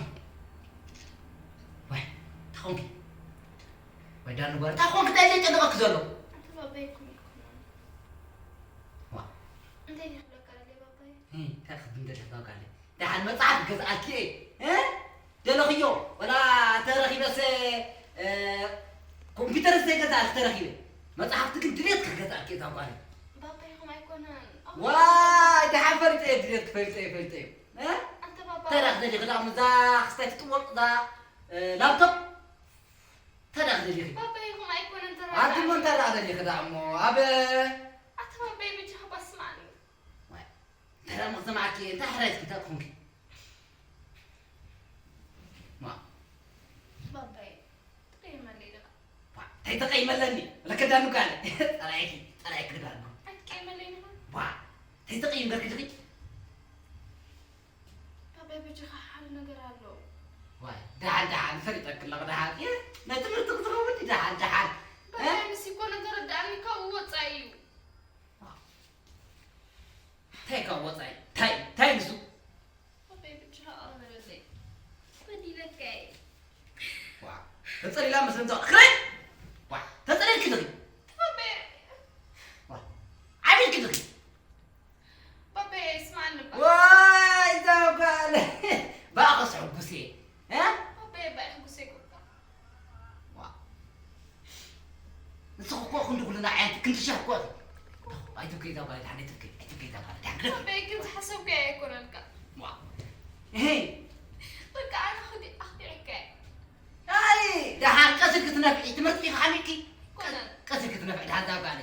ዋይ፣ እንታይ ኾንኪ? ዋይ ዳኒ ጓለይ፣ እንታይ ኾንኪ? እንታይ ዘጨነቐኪ ዘሎ? ተጸበየኩም ኣይኮነን። ዋ። እንታይ ዲኺ ብለካ ደልየ ባባይ? እ፣ እንታይ ክትብል ደለኻ እዛ ጓለይ? ደሓን መጽሓፍ ክገዝኣልኪ እየ። እ? ደለኽዮ? ወላ ተረኺበሰ፣ እ፣ ኮምፒውተር ዘይገዛእልኪ ተረኺበ። መጽሓፍቲ ግን ድሌት ክገዛእልኪ እዛ ጓለይ። ባባይ፣ ከምኡ ኣይኮነን። ዋይ፣ ደሓን ፈሊጠ እየ፣ ድሌት ክፈልጠ እየ፣ ፈልጠ እየ። እ? ኣንተ ባባ። እንታይ ደኣ ክደልዪ ክዳን እዛ ክስታይ ትጥወቕ እዛ፣ እ፣ ላፕቶፕ? እንታይ ደኣ ክደልዪ? ባባይ፣ ከምኡ ኣይኮነን፣ ተረዳእ። ኣቲ እሞ እንታይ ደኣ ክደልዪ ክዳን እሞ? ኣብ ኣታ ባባይ፣ ብጃኻ ስማዕኒ። ዋይ፣ እንታይ ደኣ ምኽሰማዕኪ? እንታይ ሕራይትኪ እንታይ ኮንኪ? ማ? ባባይ፣ ተቐይመለይ ዲኻ? ዋ፣ እንታይ ተቐይመለኒ? ለከ ዳኑ ጋለ። ጸላኢኪ፣ ጸላኢኪ ዳኑ። ኣይትቀይመለይ ዲኻ? ዋ፣ እንታይ ተቐይም ገርኪ ዲኺ? ባባይ፣ በጃኻ ሓደ ነገር ኣሎ። ዋይ፣ ደሓን፣ ደሓን፣ ፈሊጠኪ ኣለኹ፣ ደሓን። የ፣ ናይ ትምህርቲ ክትኸውን ድዩ? ደሓን፣ ደሓን። ባባይ፣ እ? ንስ እኮ ነገር ኣረዳእኒ፣ ካብኡ ወጻኢ እዩ። ዋ። እንታይ ካብ ወጻኢ? እንታይ፣ እንታይ ንሱ? ኣበይ ብቻ ኣቕርበለይ። በዲለካ እየ። ዋ፣ ተጸሊላ መስለን ዘ-፣ ክረይ! ዋ፣ ተጸሊልኪ ዲኺ? ኣበይ? ዋ፣ ዓቢልኪ ዲኺ? ባበይ፣ ስማዕኒ እባ። ዋይ፣ እዛ ጓል! ብኣኸስ ሕጉስ እየ። እ? ኣበይ፣ ኣበይ፣ ሕጉስ ኣይኮንካ። ዋ። ንስኺ እኮ ክንዲ ኩልና ዓይነት ክንዲ ሸህ እኮ ኢኺ። ኣይትብከይ እዛ ጓል፣ ደሓን ኣይትብከይ፣ ኣይትብከይ እዛ ጓል፣ ደሓን ግደፊ። ኣበይ፣ ግን ዝሓሰብካዮ ኣይኮነልካ። ዋ። እሄ። በቃ፣ ኣነ ኹዲ-፣ ኣኽዲዐካ እየ። ኣይ፣ ደሓን ቀስ ኢልኪ ትነፍዒ፣ ትምህርቲ ዲኺ ሓሚድኪ? ኮነ። ቀስ ኢልኪ ትነፍዒ፣ ደሓን እዛ ጓል።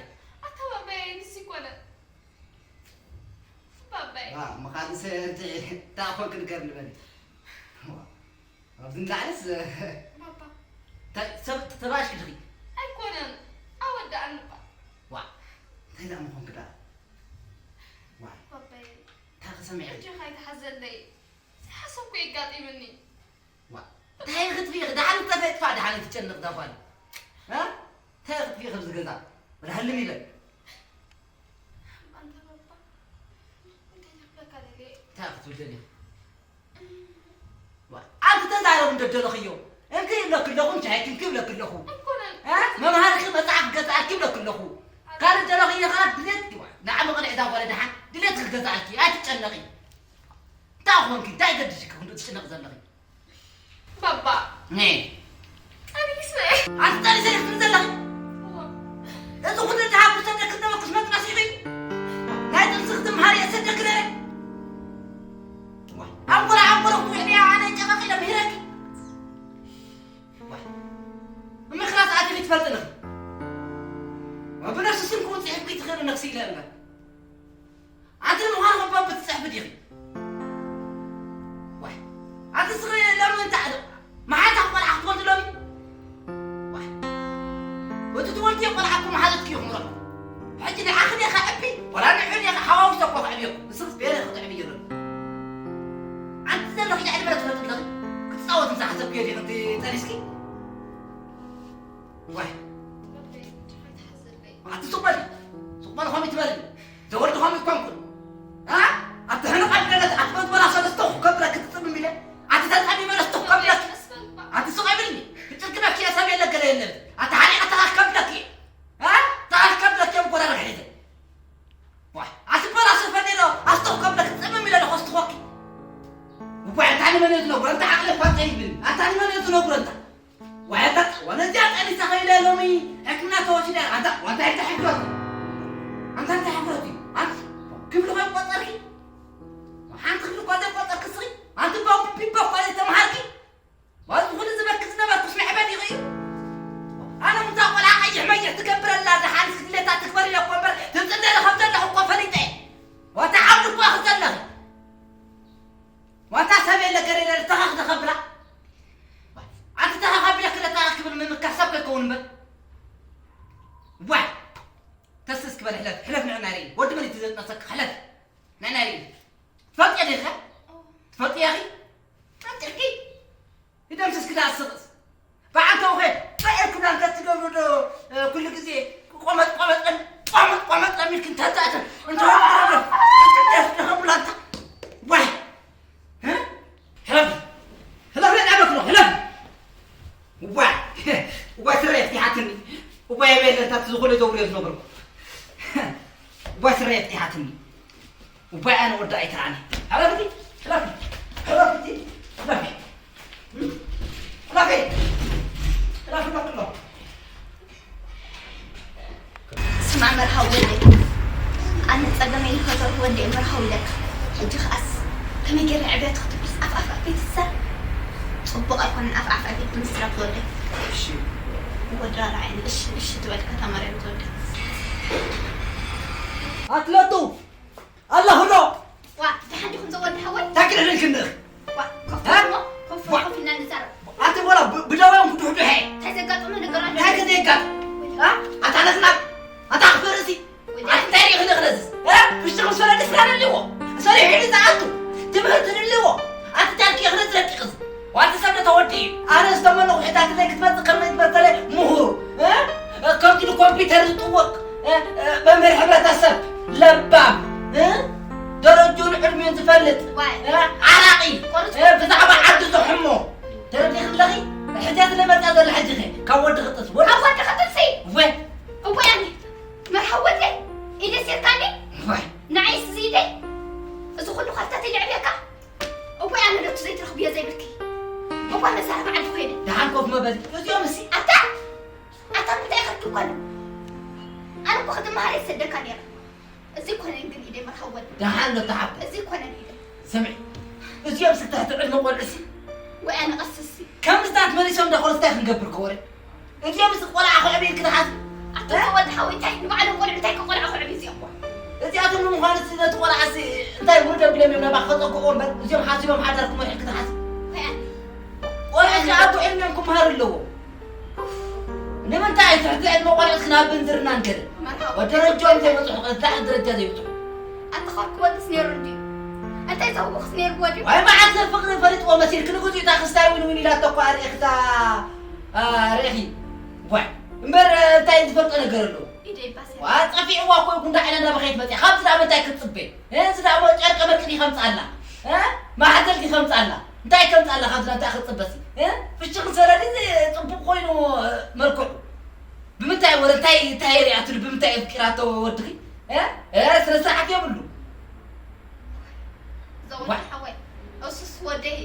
ኣታ ባባይ፣ ንሱ ይኮነ። ባባይ። ዋ፣ መኻንሰ፣ እንታይ፣ እንታይ ኮንክ ንገርኒ በሊ። ዋ፣ ኣብዚ ንላዕልስ፣ ባባ። ተ-፣ ሰብ ተባሽኪ ዲኺ? ኣይኮነን፣ ኣወዳእኒ እባ። ዋ፣ እንታይ ደኣ ምኾንክ ደኣ? ዋ፣ ባባይ። እንታይ ክሰምዕ? እጆኻ ኣይትሓዘለይ። ዘይሓሰብኩ የጋጢምኒ። ዋ፣ እንታይ ክትብኢ? ደሓን ተፈጥፋ፣ ደሓን ትጨነቕ እዛ ጓል። እ? እንታይ ክትብኢ ኣብዚ ገዛ? ወደ ሃልም ኢለ። ኣንታ ባባ፣ እንታይ ክብለካ ደልየ? እንታይ ክትብል ደልየ? ዋ፣ ኣንቲ ተዛረብ እንደ ደለኽዮ። እንኪ ይብለኪ ኣለኹ፣ እንቺ ሃይኪ እንኪ ይብለኪ ኣለኹ። ኣይኮነን። እ? መምሃርኪ መጽሓፍ ገዛእኪ ይብለኪ ኣለኹ። ካልእ ደለኽዮ ኸኣ ድሌት ይዋ። ንዓ መቕንዒ እዛ ጓል ደሓን ድሌት ክገዛእኪ፣ ኣይትጨነቒ። እንታይ ኾንኪ? እንታይ ገድሽኪ ክንዲ ትጭነቕ ዘለኺ? ባባ። ነ። ጠኒሰ። ኣንቲ ጠኒሰ ክትብሊ ዘለኺ? እዋ። እዚ ኩሉ ድሃብ ክሰደኪ ዝነበርኩስ መጥባስ ኢኺ? ናይ ጥንሲ ክትምሃሪ እየ ዝሰደኪ ነይረ። ዋ፣ ኣንጎላ፣ ኣንጎላ ክትውዕሊ እያ፣ ኣነ ጨቓቒ ኢለ ምሂረኪ። ዋ፣ እምኽላስ ኣቲኺ ትፈልጢ ኣለኺ። ዋ፣ ብነፍሲ ስም ክውፅእ እኮ ትኽእሊ ነክሲ ኢለ እምበር። ኣንቲ ንምዃኑ ከ ባብ ትጽሕፊ ዲኺ? ዋይ፣ ኣንቲ ስኺ ሎሚ እንታይ ኣሎ? መሓዛ ቆልዓ ክትወልዲ ሎሚ? ዋይ፣ እቲ ትወልድዮ ቆልዓ እኮ መሓዘትኪ እዩ ክምረቕ። ሕጂ ንዓኺ ዲኻ ዕቢ፣ ወላ ንዑ ዲኻ ሓዋውሰ እኮ ከዕብዮ። ንስኽስ ቤረ ክትዕብዮ ሎሚ። ኣንቲ ዘለኺ ልዕሊ በለ ትፈልጢ ኣለኺ? ክትጻወት ምስ ሓሰብክዮ ዲኺ እቲ ጠኒስኪ? ዋይ። ኣቲ ሱቕ በሊ፣ ሱቕ በሊ፣ ከምኡ ትበሊ። ዘወልድ ከምኡ ይኮንኩን። ኣ? ኣቲ ሕነ ቀቢለለት፣ ኣቲ መዝበራ ሰለስተ ክከብረኪ ትጽምም ኢለ። ኣቲ ተጸሚመ ለስተ ክከብረኪ። ኣቲ ሱቕ ኣይብልኒ። ክጭርክበኪ እየ ሰብ የለ ገለ የለን። ኣቲ ሓሊቐ ተኻ ክከብረኪ እየ። ኣ? ተኻ ክከብረኪ እየ ብጎራረ ክሒተ። ዋ፣ ይብል ኣታ ንመን እየ ትነግሮ እንታ ዋያታ ዋነዚያ ጠሊሳ ከይለ ሎሚ ሕክምና ተወሲዳ ኣታ ዋንታ ይታ ሕፍረት ኣንታ እንታይ ሕፍረት እዩ ኣንታ ክብሊ ኮይቆጠርኪ ሓንቲ ክፍሊ እኳ ዘይቆጠርኪ ስኺ ኣንቲ ባቡ ቢባ እኳ ዘይተምሃርኪ ማለት ኩሉ ዝበኪ ዝነበርኩስ መሕበን ይኽእዩ ኣነ ምታ ቆልዓ ቀይሕ መይሕ ትገብረላ ዝሓንስ ድሌታ ትግበር ኢለ እኮ እምበር ትፅለለ ከም ዘለኹ እኮ ፈሊጠ ዋታ ዓብዲ እኳ ክዘለኺ ዋታ ሰብ የለ ገለ የለ ተኻኽ ተኸብላ ኣቲ ተኻኽ ኣቢለ ክለ ተኻኽ ክብል ምምካር ሰብ ከይከውን እምበር ዋይ ተስስ ክበል ሕለፍ ሕለፍ ንዕና ርኢ ወዲ መን ትዘጥነሰክ ሕለፍ ንዕና ርኢ ትፈልጥየ ዲኻ ትፈልጥየ ኺ ጠንጢርኪ ይደምስስ ክዳ ስቕስ በዓልተው ኸ በኤርኩዳ እንተ ትገብሩ ዶ ኩሉ ግዜ ቆመጥ ቆመጥ ቆመጥ ቆመጥ ለሚድክ እንተዛእተ እንተወረደ እንተደስደኸ ብላታ ዋይ ሕለፍ ሕለፍ ለዳበክ ነው ሕለፍ እዋ እዋ ስረ የፍትሓትኒ እዋ የበለታት ዝኾነ ዘውርዮ ዝነበርኩ እዋ ስረ የፍትሓትኒ እባ ኣነ ወዲ ኣይተራኒ። ሓላፍቲ፣ ሓላፍቲ፣ ሓላፍቲ፣ ሓላፊ፣ ሓላፊ፣ ሓላፊ በቅሎ። ስማዕ መርሃዊ ወደይ፣ ኣነ ጸገመይ ንኸተርፍ ወደይ መርሃዊ ኢለካ። ሕጂ ኸኣስ ከመይ ገይረ ዕብየት ክትብልስ ኣፍ ኣፍ ኣፍ ቤት ትዛር ጽቡቕ ኣይኮነን ኣፍ ኣፍ ኣፍ ቤት ምስራት ወደይ። እሺ ወድራ ራዕኒ እሺ እሺ ትበልካ ተማርያም ትወደይ። ኣትለጡ ኣለኹ ዶ? ዋ፣ ደሓን ዲኹም ዘወዲ ሓወይ? እንታይ ክልዕልልኪ እንድኺ? ዋ፣ ኮፍ እ? በል እሞ፣ ኮፍ ዋ። ኮፍ ኢልና ንዛረብ። ኣቲ ቦላ ብ- ብደዋዮም ክድሕድሐ። እንታይ ዘጋጥመ ነገር ኣሎ? እንታይ ከዘይጋጥ? እ? ኣታ ነስናብ፣ ኣታ ክፈርሲ። ኣቲ እንታይ ሪእኺ ንኽነዝስ? እ? ብሽቲ ምስ ፈለዲ ስራ ደልዎ። ሰሪሑ ኢሉ ዝኣቱ። ትምህርቲ ደልዎ። ኣቲ ታሪክ ይኽነዝ ረቂቕስ። ዋንቲ ሰብ ተወዲ ኣነ ዝተመነኹ ሕታት ዘይክትመጽእ ከም መሰለ ምሁር እ? ከምቲ ንኮምፒውተር ዝጥወቅ እ? እ? መምህር ሕብረተሰብ ለባም እ? ደረጅኡን ዕድሚኡን ዝፈልጥ ዋይ። እ? ዓራቒ ቆርጽ እ? ብዛዕባ ዓዲ ዝሕሞ ተረዲኺ ኣለኺ? ሕጂ ስለመጻ ዘሎ ሕጂ ኸ ካብ ወዲ ክጥስ ወዲ ካብ ወዲ ክጥሲ ወ እወ ያኒ መርሓወተይ ኢደስ የካኒ ወይ ንዓይስ ዝይደይ እዚ ኩሉ ከርተት ይልዕብየካ እወ ኣነ ዶ ዘይትረኽብዮ ዘይብልኪ እወ መዛረብ ዓዲ ኮይነ ደሓን ኮፍ መበል እዚኦም እሲ ኣታ ኣታ ምንታይ ከርኪ ኮነ ኣነ እኮ ክትመሃር ይሰደካ ነይረ እዚ ኮነን ግን ኢደይ መርሓወት ደሓን ዶ ተሓብ እዚ ኮነን ኢደይ ስምዒ እዚኦም ሲ ትሕቲ ዕድመ ቆልዑ ሲ ወይ ኣነ ቀስሲ ከምዚ ታት መሊሶም ዳ ኮለስታይ ክንገብር ከወረ እዚኦም ሲ ቆልዓ ክዕብዩ ክትሓስብ ኣታ ወዲ ሓወይ እንታይ ንባዕሎም ቆልዑ እንታይ ቆልዓ ክዕብዩ እዚኦም እዚኣቶም ንምዃኑ ሲ ነቲ ቆልዓ ሲ እንታይ ውርደት ቢሎም እዮም ናባኻ ከፀግዕዎ እምበር እዚኦም ሓሲቦም ሓዳር ክመርሑ ክትሓስብ ቆልዑ ሲ ኣቦ ዕድሚኦም ክመሃሩ ኣለዎም ንምንታይ ትሕቲ ዕድመ ቆልዑት ክናብን ዝርናን ገለ ወደረጃኦም ዘይበፅሑ ቀዛሕ ደረጃ ዘይብፅሑ ኣቲ ካብ ክወድስ ነይሩ እንድዩ እንታይ ተውክስ ነይርዎ ድዩ ዋይ መዓት ፍቅሪ ፈሊጥዎ መሲልክ ንግዜኡ እታ ክስታይ ውን ውን ኢላቶ እኳ ርእኽታ ርእኺ ዋይ እምበር እንታይ ዝፈልጦ ነገር ኣለዎ ኢደይ ባስ ዋ ጠፊዕዋ እኮ ይኩ እንዳ ዕለ እንዳበኸየት መፅያ ካብዚ ደኣ ምንታይ ክትፅበ እዚ ደኣ ሞ ጨርቀ መርቂ ድዩ ከምፅኣላ ማሕተል ድዩ ከምፅኣላ እንታይ ከምፅኣላ ካብዚ ደኣ እንታይ ክትፅበሲ ፍሽኽ ሰረዲ ፅቡቅ ኮይኑ መልክዑ ብምንታይ ወረ እንታይ እንታይ ሪኣትሉ ብምንታይ ኣፍቂራቶ ወድኺ ስነ ስርዓት የብሉ ዘወዲ ሓወይ እሱስ ወደይ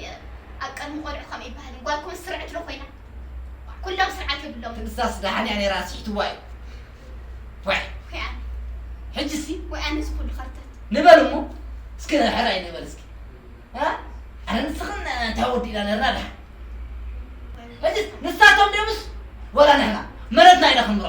ኣብ ቀድሚ ቆልዑ ከም ይበሃል እዩ ጓልኩም ስርዕት ዶ ኮይና ኩሎም ስርዓት የብሎም ንሳስ ደሓን እያ ነይራ ስሒትዋ እዩ ወይ ሕጂ ሲ ወይ ኣነስ ኩሉ ከርተት ንበል እሞ እስኪ ሕራይ ንበል እስኪ ኣነ ንስኽን እንታይ ወዲእና ነርና ደሓን ሕጂ ንሳቶም ደምስ ወላ ንሕና መረትና ኢና ክንምሮ